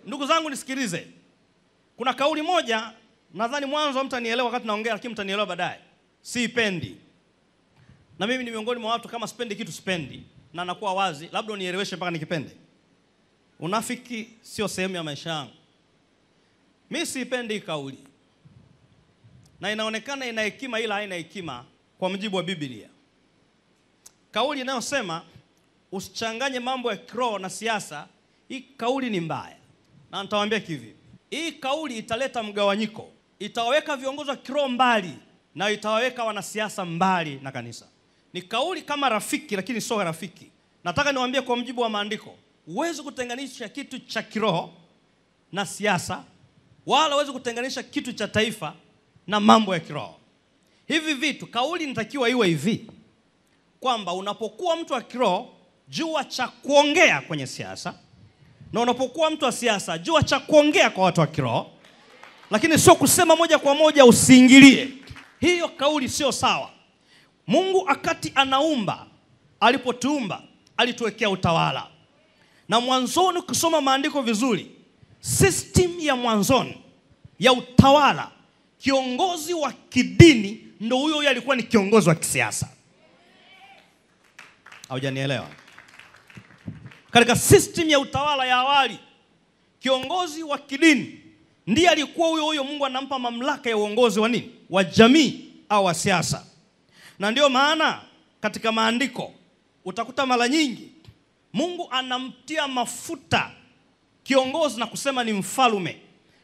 Ndugu zangu nisikilize. Kuna kauli moja nadhani mwanzo mtanielewa wakati naongea, lakini mtanielewa baadaye. Siipendi. Na mimi ni miongoni mwa watu kama sipendi kitu sipendi, na nakuwa wazi, labda unieleweshe mpaka nikipende. Unafiki sio sehemu ya maisha yangu. Mimi siipendi kauli. Na inaonekana ina hekima ila haina hekima kwa mujibu wa Biblia. Kauli inayosema usichanganye mambo ya kiroho na siasa, hii kauli ni mbaya. Na nitawaambia kivipi. Hii kauli italeta mgawanyiko. Itawaweka viongozi wa kiroho mbali na itawaweka wanasiasa mbali na kanisa. Ni kauli kama rafiki lakini sio rafiki. Nataka niwaambie kwa mujibu wa maandiko, huwezi kutenganisha kitu cha kiroho na siasa, wala huwezi kutenganisha kitu cha taifa na mambo ya kiroho. Hivi vitu, kauli inatakiwa iwe hivi, kwamba unapokuwa mtu wa kiroho, jua cha kuongea kwenye siasa, na unapokuwa mtu wa siasa, jua cha kuongea kwa watu wa kiroho, lakini sio kusema moja kwa moja usiingilie. Hiyo kauli sio sawa. Mungu akati anaumba, alipotuumba, alituwekea utawala. Na mwanzoni ukisoma maandiko vizuri, system ya mwanzoni ya utawala, kiongozi wa kidini ndo huyo huyo alikuwa ni kiongozi wa kisiasa. Haujanielewa? Katika system ya utawala ya awali, kiongozi wa kidini ndiye alikuwa huyo huyo Mungu anampa mamlaka ya uongozi wa nini? Wa jamii au wa siasa. Na ndio maana katika maandiko utakuta mara nyingi Mungu anamtia mafuta kiongozi na kusema ni mfalme.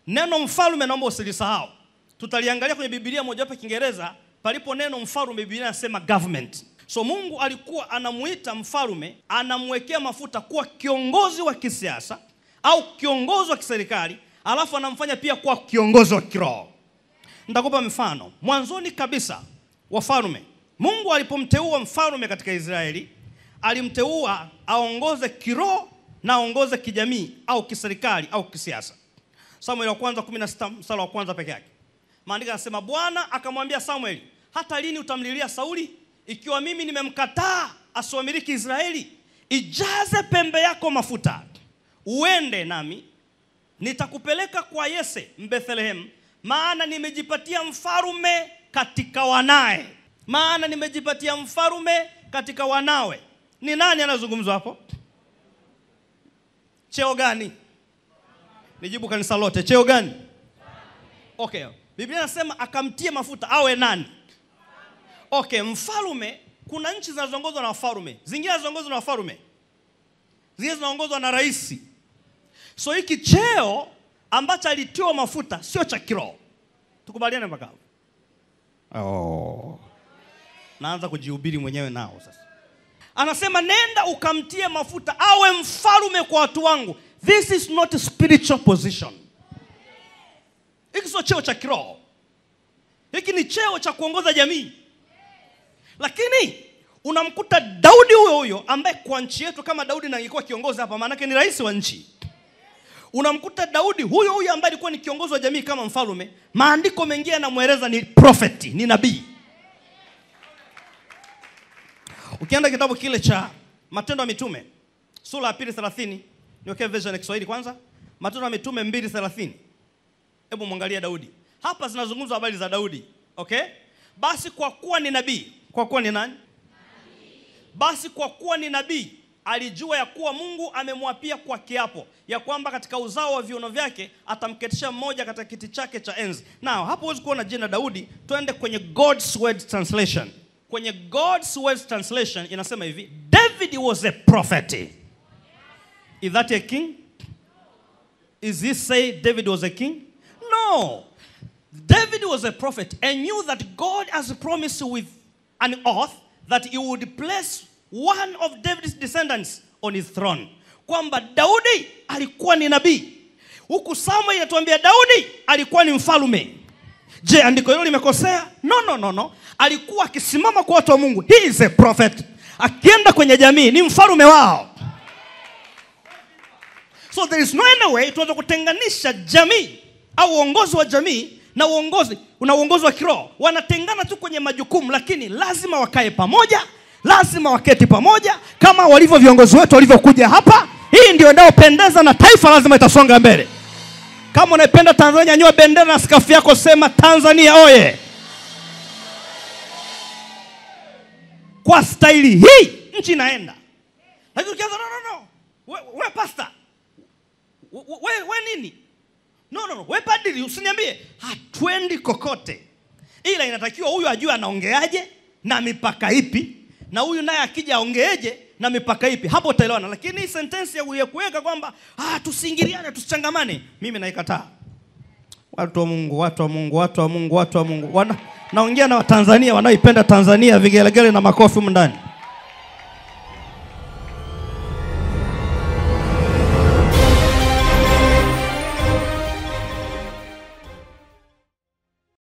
Neno mfalme naomba usilisahau. Tutaliangalia kwenye Biblia moja wapo Kiingereza, palipo neno mfalme Biblia inasema government. So Mungu alikuwa anamuita mfalme, anamwekea mafuta kuwa kiongozi wa kisiasa au kiongozi wa kiserikali, alafu anamfanya pia kuwa kiongozi wa kiroho. Nitakupa mfano. Mwanzoni kabisa wafalme, Mungu alipomteua mfalme katika Israeli, alimteua aongoze kiroho na aongoze kijamii au kiserikali au kisiasa. Samuel wa kwanza 16 mstari wa kwanza peke yake. Maandiko yanasema Bwana akamwambia Samuel, hata lini utamlilia Sauli ikiwa mimi nimemkataa asiwamiliki Israeli? Ijaze pembe yako mafuta, uende nami, nitakupeleka kwa Yese Mbethlehem, maana nimejipatia mfalme katika wanae. Maana nimejipatia mfalme katika wanawe. Ni nani anazungumzwa hapo? Cheo gani? Nijibu kanisa lote, cheo gani? Okay, Biblia inasema akamtie mafuta awe nani? Okay, mfalme, kuna nchi zinazoongozwa na wafalme, zingine zinazoongozwa na wafalme, zingine zinaongozwa na rais. So hiki cheo ambacho alitiwa mafuta sio cha kiroho. Tukubaliane mpaka hapo. Oh. Naanza kujihubiri mwenyewe nao sasa. Anasema nenda ukamtie mafuta awe mfalme kwa watu wangu. This is not a spiritual position. Hiki sio cheo cha kiroho. Hiki ni cheo cha kuongoza jamii. Lakini unamkuta Daudi huyo huyo ambaye kwa nchi yetu kama Daudi na angekuwa kiongozi hapa maana yake ni rais wa nchi. Unamkuta Daudi huyo huyo ambaye alikuwa ni kiongozi wa jamii kama mfalme, maandiko mengine yanamueleza ni prophet, ni nabii. Ukienda kitabu kile cha Matendo ya Mitume sura ya 2:30, niwekee version ya Kiswahili kwanza. Matendo ya Mitume 2:30. Hebu muangalie Daudi. Hapa zinazungumzwa habari za Daudi. Okay? Basi kwa kuwa ni nabii, kwa kuwa ni nani? Basi kwa kuwa ni nabii, alijua ya kuwa Mungu amemwapia kwa kiapo ya kwamba katika uzao wa viuno vyake atamketisha mmoja katika kiti chake cha enzi. Now, hapo huwezi kuona jina Daudi. Twende kwenye God's Word Translation. Kwenye God's Word Translation inasema hivi, David was a prophet. Is that a king? Is this say David was a king? No. David was a prophet and knew that God has promised with an oath that he would place one of David's descendants on his throne. Kwamba Daudi alikuwa ni nabii. Huku Samuel inatuambia Daudi alikuwa ni mfalme. Je, andiko hilo limekosea? No, no, no, no. Alikuwa akisimama kwa watu wa Mungu. He is a prophet. Akienda kwenye jamii ni mfalme wao. So there is no any way tuweze kutenganisha jamii au uongozi wa jamii na uongozi, una uongozi wa kiroho. Wanatengana tu kwenye majukumu, lakini lazima wakae pamoja, lazima waketi pamoja kama walivyo viongozi wetu walivyokuja hapa. Hii ndio inayopendeza na taifa lazima itasonga mbele. Kama unaipenda Tanzania, nyanyua bendera na skafu yako, sema Tanzania oye. Kwa staili hii nchi inaenda. Lakini ukianza no no no, we pastor, we nini? No no no, we padri usiniambie, hatuendi kokote. Ila inatakiwa huyu ajue anaongeaje na mipaka ipi, na huyu naye akija aongeeje na mipaka ipi. Hapo utaelewana. Lakini hii sentensi ya kuweka kwamba tusiingiliane, tusichangamane, mimi naikataa. Watu wa Mungu, watu wa Mungu, watu wa Mungu, watu wa Mungu. Naongea na Watanzania wanaoipenda Tanzania, vigelegele na makofi humu ndani.